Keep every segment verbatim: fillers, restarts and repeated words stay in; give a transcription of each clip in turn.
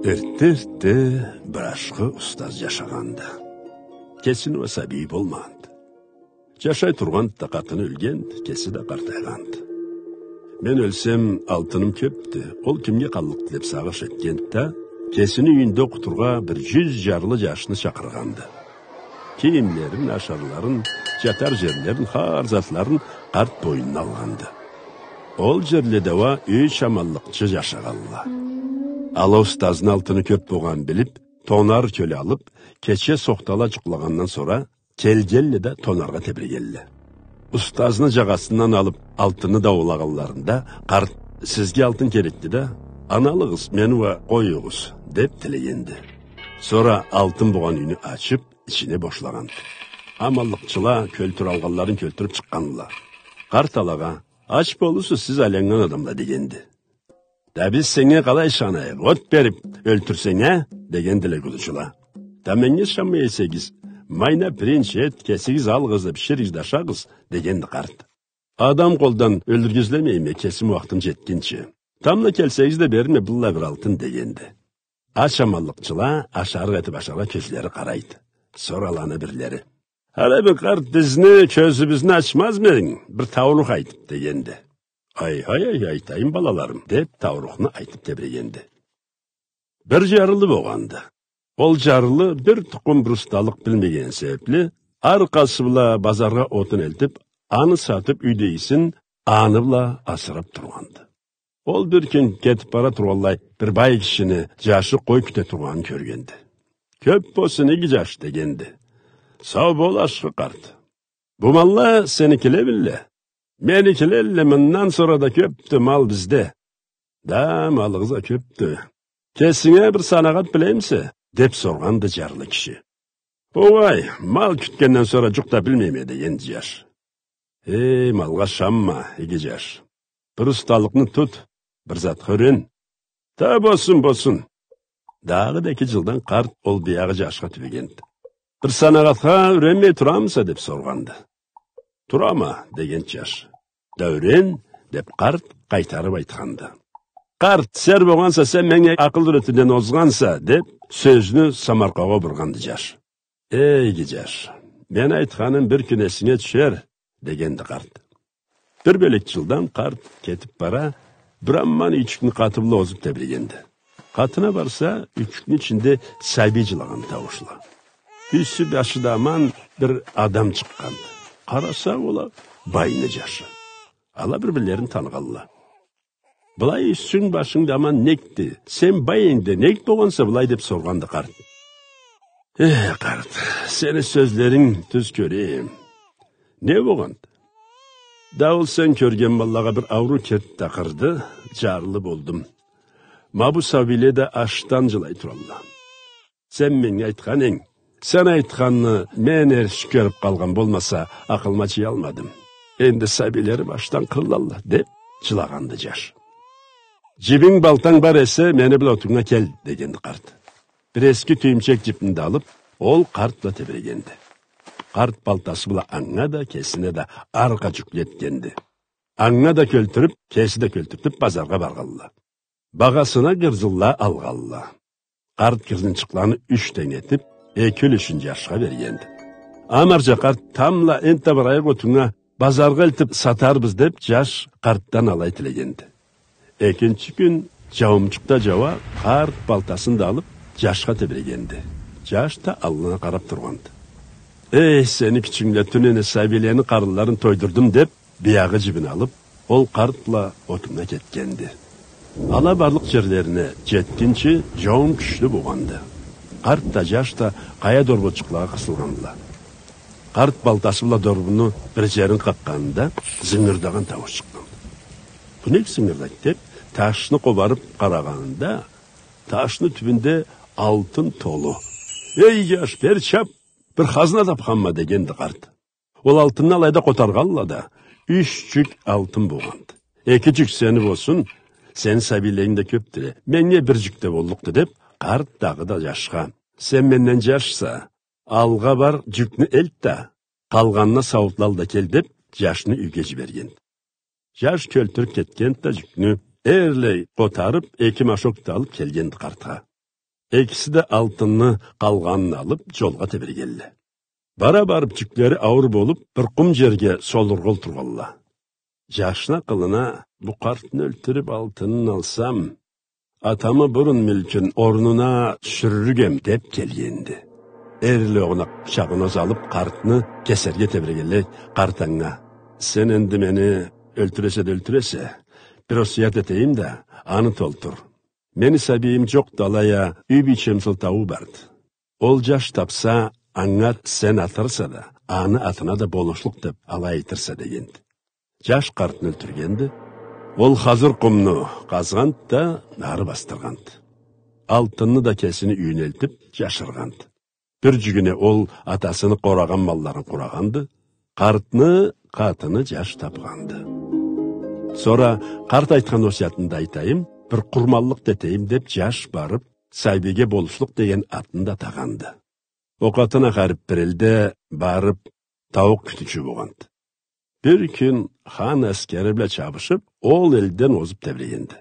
Эртте-эртте бир ашхы устаз джашагъанды. Кесини уа сабийи болмагъанды. Джашай тургъанды да, къатыны ёлгенди, кеси да къартайгъанды. «Мен ёлсем, алтыным кёпдю, ол кимге къаллыкъды?» — деб сагъыш этгенди да, кесини юйюнде окъутургъа бир джюз джарлы джашны чакъыргъанды. Кийимлерин, ашарларын, джатар джерлерин, хар затларын къарт бойнуна алгъанды. Ол джерледе уа юч аманлыкъчы джашагъанла. Ала устазны алтыны кёб болгъанын билиб, тонар кёле алыб, кече сохтала джукълагъандан сора, келгенле да тонаргъа тебрегенле. Устазны джагъасындан алыб, алтынны даулагъанларында, къарт: «Сизге алтын керекди да, аны алыгъыз, мени уа къоюгъуз», — деб тилегенди. Сора алтын болгъан юйню ачыб, ичине бошлагъанды. Аманлыкъчыла кёлтюралгъанларын кёлтюрюб чыкъгъанла. Къарт алагъа: «Ач болурсуз сиз, айланнган адамла», — дегенди. «Да биз сеннге къалай ышанайыкъ? От бериб ёлтюрсенг, а?» — дегендиле гудучула. «Да меннге ышанмай эсегиз, майна пиринч, эт, кесигиз алыгъыз да биширигиз да ашагъыз», — дегенди къарт. «Адам къолдан ёлюрге излемейме, кесим уахтым джетгинчи. Тамбла келсегиз да берирме быллай бир алтын», — дегенди. Ач аманлыкъчыла ашарыкъ этиб ашаргъа кёзлери къарайды. Сора аланы бирлери: «Алай бир, къарт, бизни кёзюбюзню ачмазмы эдинг бир таурух айтыб?» — дегенди. «Ай-хай-ай, айтайым, балаларым», — деб, таурухну айтыб тебрегенди. Бир джарлы болгъанды. Ол джарлы бир тукъум бир усталыкъ билмегени себебли, аркъасы бла базаргъа отун элтиб, аны сатыб, юйдегисин аны бла асыраб тургъанды. Ол бир кюн кетиб бара тургъанлай бир бай кишини джашы къой кюте тургъанын кёргенди. «Кёб болсун, иги джаш», — дегенди. «Сау бол, ашхы къарт. Бу малла сеникилемидиле?» «Меникиледиле, мындан сора да кёбдю мал бизде». «Да, малыгъыз а кёбдю. Кесинге бир санагъат билемисе?» — деб соргъанды джарлы киши. «Огъай, мал кютгенден сора джукъ да билмейме», — дегенди джаш. «Эй, малгъа ышанма, иги джаш. Бир усталыкъны тут, бир затха юрен». «Да болсун, болсун». Дагъыда эки джылдан къарт ол биягъы джашха тюбегенди. «Бир санагъатха юренмей турамыса?» — деб соргъанды. «Турама», — дегенди джаш. «Да юрен», — деб къарт къайтарыб айтханды. «Къарт, сер болгъанса, сен меннге акъыл юретиуден озгъанса», — деб, сёзню самаркъаугъа бургъанды джаш. «Эй, иги джаш, мен айтханым бир кюн эсинге тюшер», — дегенди къарт. Бир бёлек джылдан къарт кетиб бара, бир аман юйчюкню къаты бла озуб тебрегенди. Къатына барса, юйчюкню ичинде сабий джылагъан тауушла. Юсю-башы да аман бир адам чыкъгъанды. Къараса, ол а байны джашы. Ала бир-бирлерин таныгъанла. «Былай юсюнг-башынг да аман некди? Сен бай эдинг да, нек болгъанса былай?» — деб соргъанды къарт. «Эх, къарт, сени сёзлеринг тюз кёре эдим. Не болгъанды?» «Да ол сен кёрген маллагъа бир ауруу керти да къырды, джарлы болдум. Ма бу сабийле да ачдан джылай туралла. Сен меннге айтхан эдинг, сен айтханны мен эрши кёрюб къалгъан болмаса, акъылыма джыялмадым. Энди сабийлерим ачдан къырылалла», — деб джылагъанды джаш. «Джибинг, балтанг бар эсе, мени бла отуннга кел», — дегенди къарт. Бир эски тюйюмчек джибни да алыб, ол къарт бла тебрегенди. Къарт балтасы бла анга да, кесине да аркъа джюклетгенди. Анга да кёлтюрюб, кеси да кёлтюртюб, базаргъа баргъанла. Багъасына гырзынла алгъанла. Къарт гырзынчыкъланы юч тенг этиб, эки юлюшюн джашха бергенди. «Амарджа, къарт, тамбла энтда барайыкъ отуннга, базаргъа элтиб сатарбыз», — деб, джаш къартдан алай тилегенди. Экинчи кюн джауумчукъ да джауа, къарт балтасын да алыб, джашха тебрегенди. Джаш да аллына къараб тургъанды. «Эй, сени кючюнг бла тюнене сабийлени къарынларын тойдурдум», — деб, биягъы джибин алыб, ол къарт бла отуннга кетгенди. Ала барлыкъ джерлерине джетгинчи джауум кючлю болгъанды. Къарт да, джаш да къая дорбочукълагъа къысылгъандыла. Къарт балтасы бла дорбуну бир джерин къакъгъанында зынгырдагъан таууш чыкъгъанды. «Бу нек зынгырдайды?» — деб, ташны къобарыб къарагъанында, ташны тюбюнде алтын толу. «Эй, джаш, бери чаб, бир хазна тапханма», — дегенди къарт. Ол алтынны алайда къотаргъанла да, юч джюк алтын болгъанды. «Эки джюк сени болсун, сени сабийлеринг да кёбдюле, меннге бир джюк да боллукъду», — деб, къарт дагъыда джашха: «Сен менден джашса, алгъа бар, джюкню элт да, къалгъанына сауутла ал да кел», — деб, джашны юйге джиберген. Джаш кёлтюрюб кетгенди да джюкню, эрлай къотарыб, эки машок да алыб келгенди къартха. Экиси да алтынны къалгъанын алып, джолгъа тебирегелле. Бара барып, джюклери ауур болуп, бир къум джерге солургъа олтургъалла. Джашны акъылына: «Бу къартны ёлтюрюп, алтынын алсам, атамы бурун мюлкюн орнуна тюшюрюрюк эм», — деп келгенди. Эрлокъуна къычагъын озалып, къартны кесерге тебирегенлей, къарт анга: «Сен энди мени ёлтюресе да ёлтюресе, бир осуят этейим да, аны толтур. Мени сабийим джокъду, алай а юй бийчем сылтауу барды. Ол джаш тапса, анга сен атарса да, аны атына да болушлукъ деп алай айтырса», — дегенди. Джаш къартны ёлтюргенди. Ол хазыр къумну къазгъанды да, ары басдыргъанды. Алтынны да кесини юйюне элтип, джашыргъанды. Бир джюгюне ол атасыны къорагъан малларын къурагъанды. Къартны къатыны джаш тапханды. Сора: «Къарт айтхан осуятны да айтайым, бир къурманлыкъ да этейим», — деп, джаш барып, сабийге болушлукъ деген атны да атагъанды. Ол къатын а харип бир элде барып, тауукъ кютюучю болгъанды. Бир кюн хан аскери бла чабышып, ол элден озуп тебирегенди.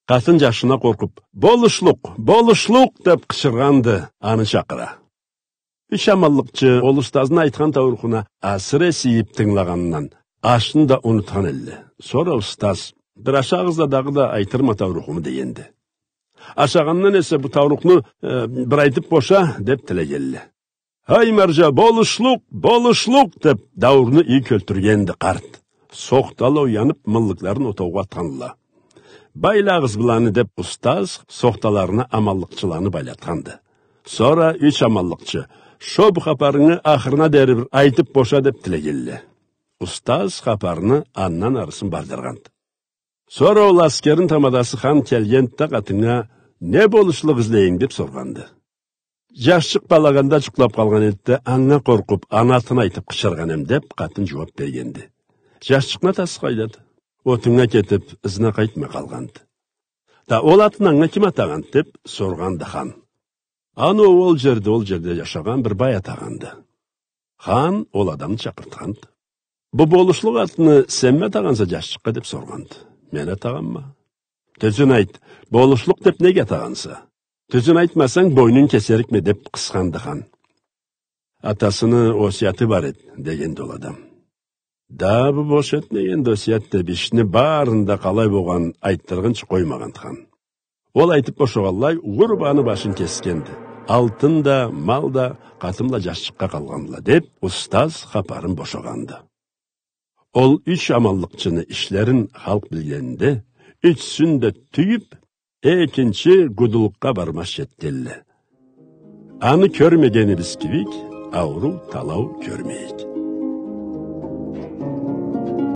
Къатын, джашына къоркъуп: «Болушлукъ, болушлукъ!» — деп къычыргъанды, аны чакъыра. Юч аманлыкъчы ол устазны айтхан таурухуна асыры эсе ийип тынгылагъанындан, ашны да унутхан элле. Сора устаз: «Бир ашагъыз да, дагъыда айтырма таурухуму», — дегенди. «Ашагъандан эсе бу таурухну, э, бир айтып боша», — деп тилегелле. «Ай, марджа, болушлукъ, болушлукъ!» — деп, даурну ийик ёлтюргенди къарт. Сохтала уянып, мыллыкларын отоугъа атханла. «Байлагъыз быланы», — деп, устаз сохталарына аманлыкъчыланы байлатханды. Сора юч аманлыкъчы: «Шо бу хапарынгы ахырына дери бир айтып боша», — деп тилегелле. Устаз хапарыны андан арысын бардыргъанды. Сора ол аскерни тамадасы хан келгенди да, къатыннга: «Не болушлукъ излейинг?» — деп соргъанды. «Джашчыкъ балагъанда джукълап къалгъан эди да, анга къоркъуп, аны атын айтып къычыргъан эм», — деп, къатын джууап бергенди. «Джашчыкъны атасы къайдады?» «Отуннга кетип, ызына къайтмай къалгъанды». «Да ол атын анга ким атагъанды?» — деп соргъанды хан. «Аны ол джерде, ол джерде джашагъан бир бай атагъанды». Хан ол адамны чакъыртханды. «Бу болушлукъ атны сенми атагъанса джашчыкъгъа?» — деп соргъанды. «Мен атагъанма». «Тюзюн айт, болушлукъ деп неге атагъанса? Тюзюн айтмасанг, бойнунг кесерикме», — деп къысханды хан. «Атасыны осуяты бар эди», — дегенди ол адам. «Да бу бош этмегенди осуят деп, ишни барын да къалай болгъанын айтдыргъынчы къоймагъанды хан. Ол айтып бошагъанлай, уруб аны башын кесгенди. Алтын да, мал да къатын бла джашчыкъгъа къалгъандыла», — деп, устаз хапарын бошагъанды. Ол юч аманлыкъчыны ишлерин халкъ билгенинде, ючюсюн да тюйюп, экинчи гудулукъгъа бармаз этгелле. Аны кёрмегенибиз кибик, ауруу талау кёрмейик.